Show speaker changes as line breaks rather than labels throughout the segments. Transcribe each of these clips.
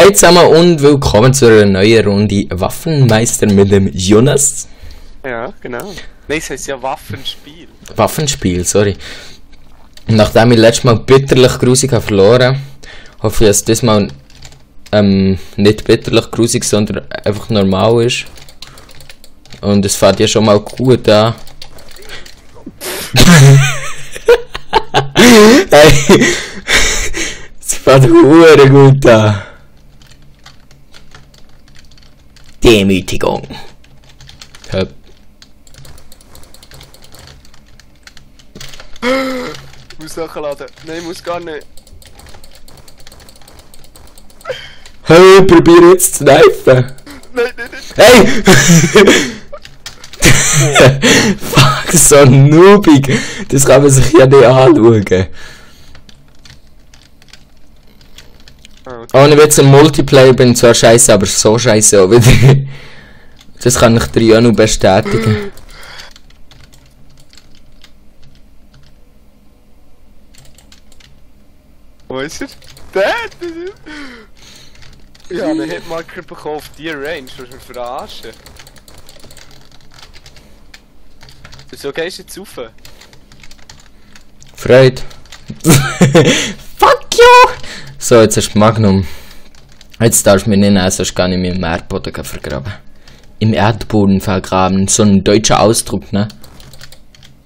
Hey zusammen und willkommen zu einer neuen Runde Waffenmeister mit dem Jonas.
Ja, genau. Nein, es heisst ja Waffenspiel.
Waffenspiel, sorry. Nachdem ich letztes Mal bitterlich grusig habe verloren, hoffe ich, dass das Mal nicht bitterlich grusig, sondern einfach normal ist. Und es fährt ja schon mal gut an. Hey, es fährt hure gut an. Demütigung. Höp.
Muss nachladen. Nein, muss gar nicht.
Hey, probier jetzt zu knifen.
Nein, nein, nein.
Hey! Fuck, so noobig. Das kann man sich ja nicht anschauen. Ohne Witz, im Multiplayer bin ich zwar scheiße, aber so scheiße auch wieder. Das kann ich dir ja nur bestätigen.
Wo ist er? Der! Ich habe einen Hitmarker bekommen auf die Range, was wir verarschen. Wieso gehst du jetzt rauf?
Freude. Fuck you! So, jetzt hast du Magnum. Jetzt darfst du mich nicht nehmen, sonst kann ich mich im Erdboden vergraben. Im Erdboden vergraben. So ein deutscher Ausdruck, ne?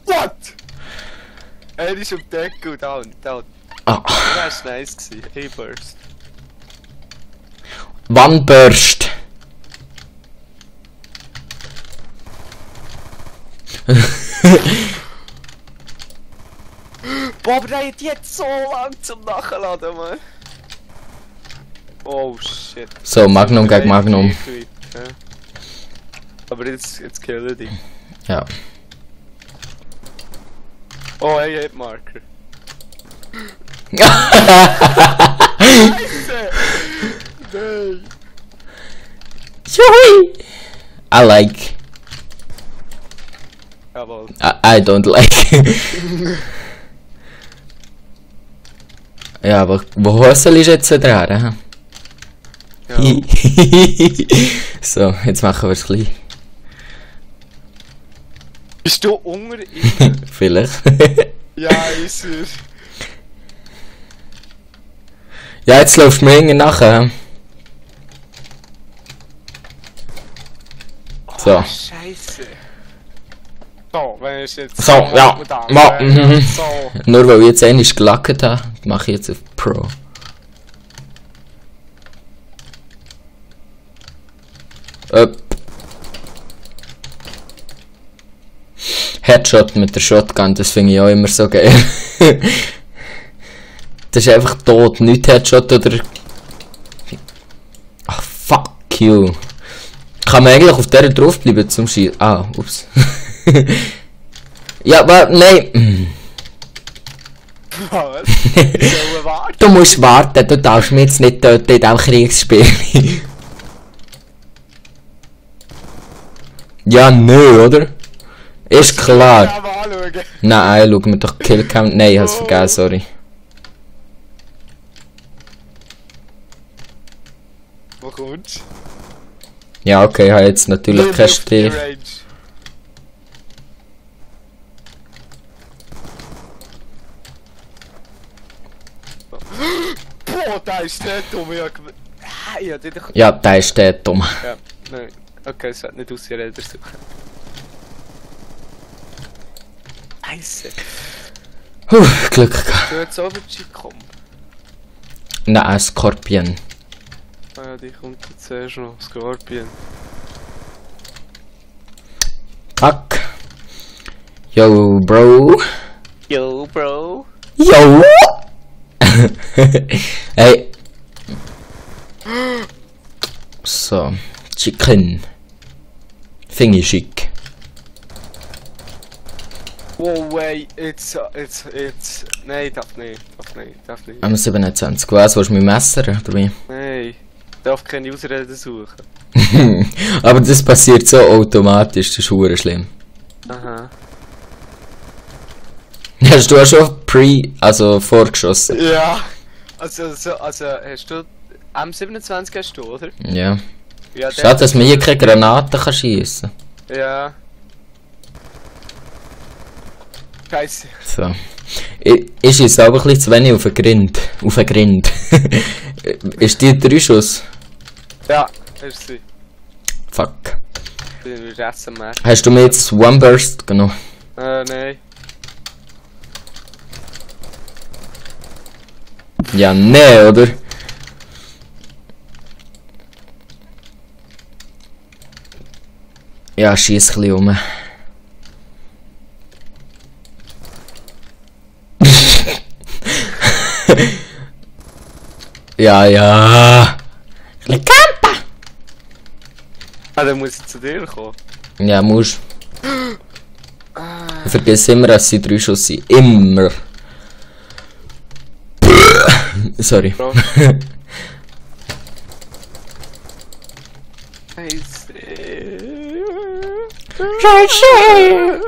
What? Er ist um die Decke und down.
Ah.
Das war nice gewesen. Hey, Burst.
Wannburst.
Boah, aber der hat jetzt so lang zum Nachladen, Mann. Oh shit.
So, Magnum gegen Magnum.
Ja. Aber jetzt killen die.
Ja.
Oh, hey, Hitmarker. Nein.
Joey! I like.
Jawohl.
I don't like. Ja, aber wo soll ich jetzt dran?
Ja.
So, jetzt machen wir es klein.
Bist du unter ihm?
Vielleicht.
Ja, ist er.
Ja, jetzt läuft mir hinten nachher. So.
Oh, Scheiße. So, wenn ich jetzt.
So, ja.
So.
Nur weil ich jetzt einmal gelackt habe, mache ich jetzt auf Pro. Headshot mit der Shotgun, das finde ich auch immer so geil. Das ist einfach tot, nicht Headshot oder... Ach, fuck you. Kann man eigentlich auf der drauf bleiben zum Schießen? Ah, ups. Ja, aber nein.
Was? Ich soll warten.
Du musst warten, du darfst mich jetzt nicht töten in diesem Kriegsspiel. Ja, nö, oder? Ist klar.
Ja, mal anschauen.
Nein, schau mir doch Killcount. Nein, ich hab's vergessen, sorry.
Wo kommt's?
Ja, okay, ich habe jetzt natürlich keinen
Auf die
Stich.
Range. Boah, da ist der dumme. Ja, der doch.
Ja, der ist der dumm.
Ja, nein. Okay, es hat nicht aus die Räder suchen. Scheiße.
Glück gehabt.
Du jetzt Overcheat kommen.
Nein, Scorpion.
Ah ja, die kommt jetzt zuerst noch. Scorpion.
Fuck. Yo, Bro.
Yo, Bro.
Yo! Hey. So. Chicken. Finde ich schick.
Wow, wait, it's. Nein, darf nicht.
Am 27. Was, willst du mich messern? Oder wie?
Nein, darf keine Ausreden suchen.
Aber das passiert so automatisch, das ist verdammt schlimm.
Aha.
Hast du auch schon vorgeschossen?
Ja. Also hast du M27 hast du, oder?
Ja.
Ja,
Schade, dass man hier keine Granaten kann schießen.
Ja. Scheiße.
So. Ich schieße aber ein bisschen zu wenig auf den Grind. Auf den Grind. Ist die 3 Schuss?
Ja, ist sie.
Fuck.
Ich bin SMR.
Hast du mir jetzt One Burst genommen?
Nein.
Ja, nee, oder? Ja, schieß ein bisschen um. Ja, ja. Ein Camper!
Ah, dann muss ich zu dir kommen.
Ja, musst. Ich vergesse immer, dass sie 3 Schuss sind. Immer. Sorry.
Bro. Scheiße.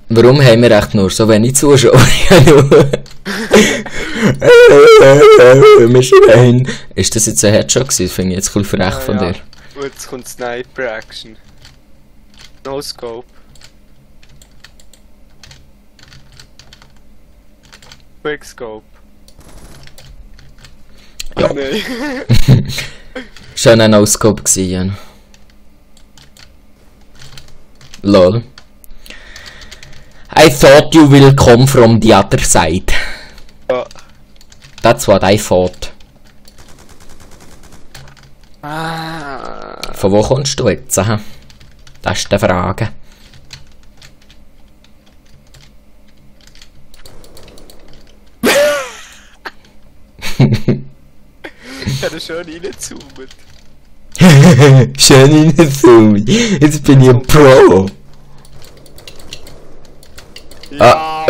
Warum haben wir echt nur so wenig Zuschauer? Wir schreien. Ist das jetzt ein Headshot gewesen? Finde ich jetzt cool frech von dir.
Und jetzt kommt Sniper Action. No Scope. Quick Scope.
Ja.
Oh, nein.
Schon ein No-Scope gewesen. Lol. I thought you will come from the other side.
Ja.
That's what I thought.
Ah.
Von wo kommst du jetzt? Aha? Das ist die Frage.
Ich habe schön reingezoomt.
Schön reinzoomen. Jetzt bin ich ein Pro.
Ja.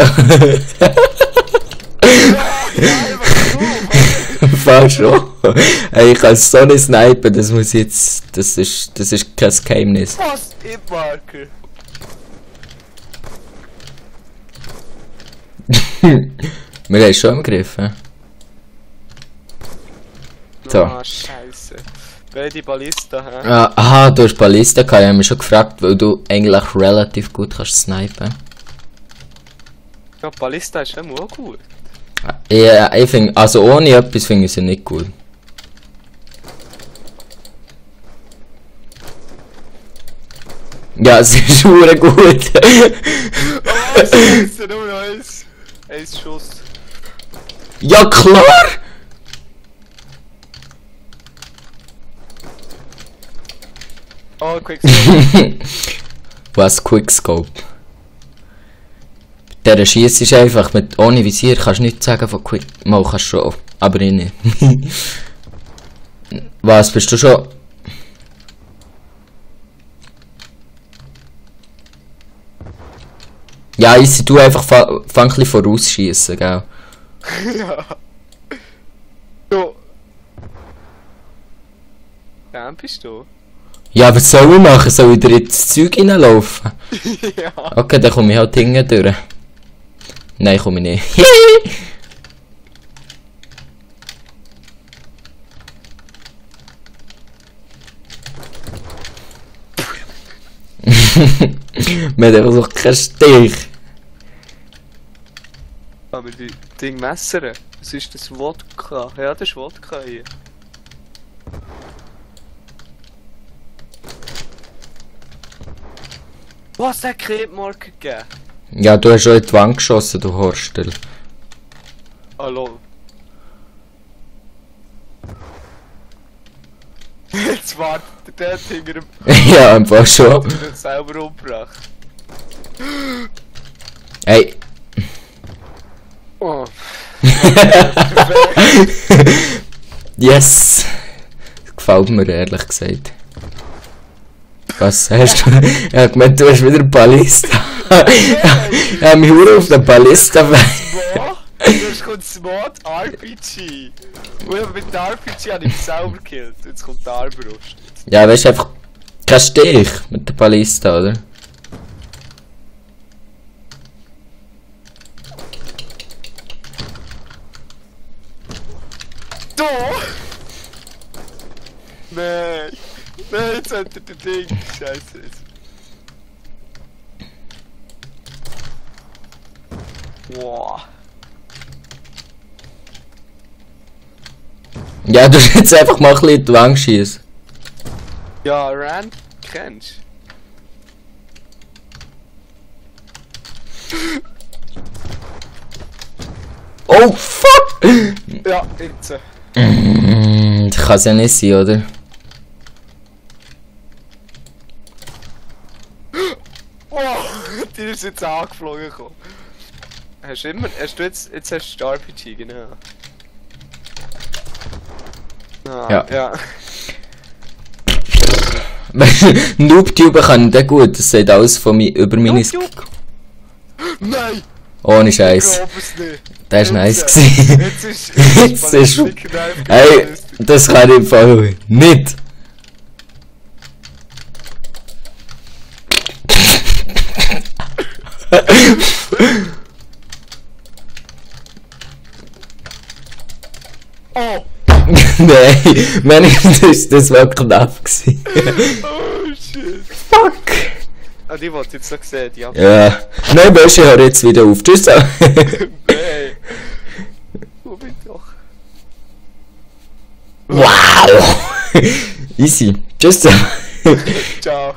Fast schon. Ey, ich kann so nicht snipen, das muss jetzt. Das ist kein Geheimnis.
Was? Marker.
Wir haben es schon im Griff. He? So.
Ah, scheiße. Wer die Ballista, hä?
Aha, du hast Ballista gehabt. Ich habe mich schon gefragt, weil du eigentlich relativ gut kannst snipen.
Ja, Ballista ist immer auch gut.
Ja, ich finde, also ohne etwas finde ich sie nicht gut. Ja, sie ist schon gut.
Oh, scheiße, nur noch eins. Eins Schuss.
Ja, klar!
Oh, Quickscope.
Was Quickscope? Der Schiess ist einfach mit ohne Visier, kannst du nichts sagen von Quick. Mal kannst du schon, aber ich nicht. Was bist du schon? Ja, ich tu einfach fang ein bisschen vorausschießen, gell?
Ja. So. Ja, bist du?
Ja, was soll ich machen? Soll ich dir ins Zeug reinlaufen?
Ja.
Okay, dann komme ich halt hinten durch. Nein, komme ich nicht. Wir haben einfach so keinen Stich.
Aber die Ding Messer, was ist das Wodka? Ja, das ist Wodka hier. Was hat Krebmarker gegeben?
Ja, du hast schon in die Wand geschossen, du Horstel.
Hallo. Jetzt wartet der dort hinter dem...
Ja, einfach schon.
Du hast selber umgebracht.
Hey.
Oh.
Yes. Das gefällt mir, ehrlich gesagt. Was hast du? Ja, ich meine, du hast wieder Ballista. Ich habe mich nur auf den Ballista
Jetzt kommt Smart RPG. Und mit der RPG habe ich mich selber gekillt. Jetzt kommt die Armbrust.
Ja, weißt du, einfach kein Stich mit der Ballista, oder?
Da! Nein! Nein, jetzt hat er den Ding. Scheiße. Wow.
Ja, du hast jetzt einfach mal ein bisschen in die Wand schießen.
Ja, Rand kennst
Oh, fuck!
du? Ja, jetzt.
Das kann es ja nicht sein, oder?
Oh, die ist jetzt angeflogen gekommen. Hast du jetzt hast du RPG, genau. Ah,
Ja.
Ja.
Noobtube kann der gut, das sagt alles von mir über meine
Noob-Tube? Nein!
Ohne
Ich
Scheiß.
glaub es nicht.
Das ist nice
Jetzt
gewesen.
Jetzt ist
Jetzt ist.
Ballistic
Hey,
Knife
das kann ich im Fall nicht.
Oh!
Nein, wenigstens das war knapp gewesen.
Oh shit!
Fuck!
Ah, die wollte ich jetzt noch sehen, die haben.
Ja. Nein, weißt du, ich höre jetzt wieder auf. Tschüss.
Nein! Wo bin ich doch?
Wow! Easy. Tschüss.
Ciao!